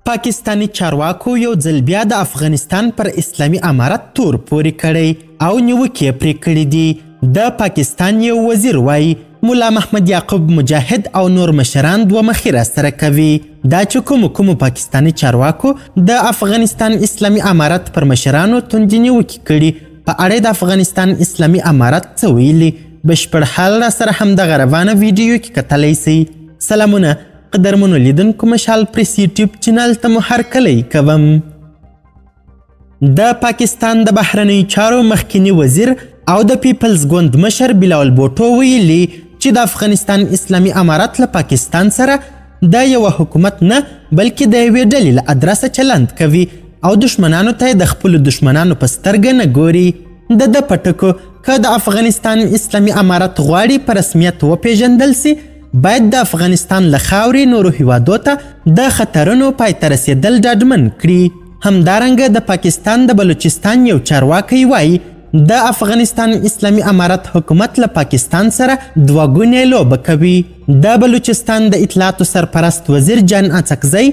پاکستاني چارواکو یو ځل بیا د افغانستان پر اسلامي امارت تور پورې کړی او نیوکې یې پرې کړې دي. د پاکستان یو وزیر وایي ملا محمد یعقوب مجاهد او نور مشران دوه مخي راسره کوي. دا چې کومو کومو پاکستاني چارواکو د افغانستان اسلامي امارت پر مشرانو توندې نیوکې کړي، په اړه د افغانستان اسلامي امارت څه ویلي، بشپړ حال را سره همدغه روانه ویډیو کې کتلی سئ. سلامونه قدرمنو لیدونکو، مشال پریس یوټیوب چینل ته مو هرکلی کوم. د پاکستان د بهرنیو چارو مخکیني وزیر او د پیپلز ګوند مشر بلاول بوټو ویلي چې د افغانستان اسلامي امارت له پاکستان سره د یوه حکومت نه بلکې د یوې ډلې له ادرسه چلند کوي او دښمنانو ته د خپلو دښمنانو په سترګه نه ګوري. د ده په ټکو که د افغانستان اسلامي امارت غواړي په رسمیت وپېژندل سي، باید د افغانستان له خاورې نورو هیوادو ته د خطرونو پای ته رسېدل ډاډمن کړي. همدارنګه د پاکستان د بلوچستان یو چارواکی وایي د افغانستان اسلامي امارت حکومت له پاکستان سره دوه ګونې لوبه کوي. د بلوچستان د اطلاعاتو سرپرست وزیر جان اڅکزی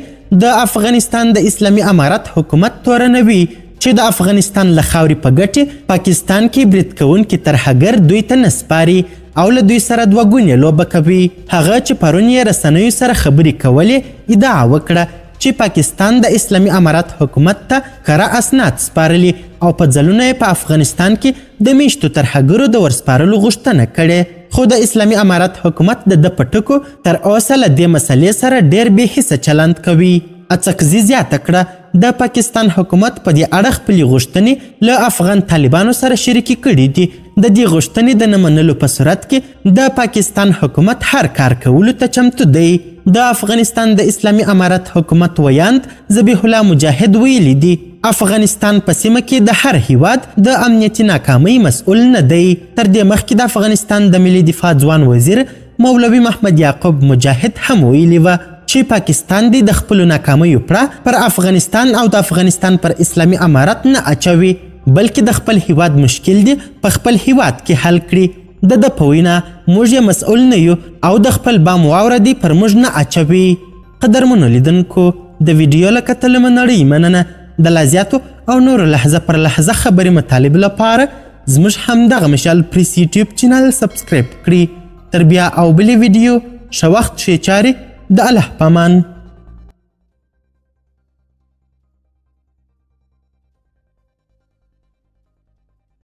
د افغانستان د اسلامي امارت حکومت تورنوي چې د افغانستان له خاورې په ګټې پاکستان کې برید کوونکي ترهګر دوی ته نه سپاري او له دوی سره دوه ګونې لوبه کوي. هغه چې پرون یې رسنیو سره خبرې کولې ادعا وکړه چې پاکستان د اسلامي امارت حکومت ته کره اسناد سپارلي او په ځلونه یې په افغانستان کې د میشتو ترهګرو د ورسپارلو غوښتنه کړې، خو د اسلامي امارت حکومت د ده په ټکو تر اوسه له دې مسلې سره ډېر بې حسه چلند کوي. اڅکزي زیاته کړه د پاکستان حکومت په دې اړه خپلې غوښتنې له افغان طالبانو سره شریکې کړې دي. د دې غوښتنې د نه منلو په صورت کې د پاکستان حکومت هر کار کولو ته چمتو دی. د افغانستان د اسلامي امارت حکومت ویاند ذبیح الله مجاهد ویلي دي افغانستان په سیمه کې د هر هیواد د امنیتي ناکامۍ مسؤل نه دی. تر دې مخکې د افغانستان د ملي دفاع ځوان وزیر مولوي محمد یعقوب مجاهد هم ویلي وه چې پاکستان دې د خپلو ناکامیو پړه پر افغانستان او د افغانستان پر اسلامي امارت نه اچوي، بلکې د خپل هیواد مشکل دې په خپل هیواد کې حل کړي. د ده په وینا موږ یې مسؤل نه یو او د خپل بام واوره دې پر موږ نه اچوي. قدرمنو لیدونکو، د ویډیو له کتلو مو نړۍ مننه. د لا زیاتو او نورو لحظه پر لحظه خبري مطالب لپاره زموږ همدغه مشال پریس یوټیوب چینل سبسکرایب کړئ. تر بیا او بلې ویډیو، ښه وخت، ښې چارې، د الله پامان.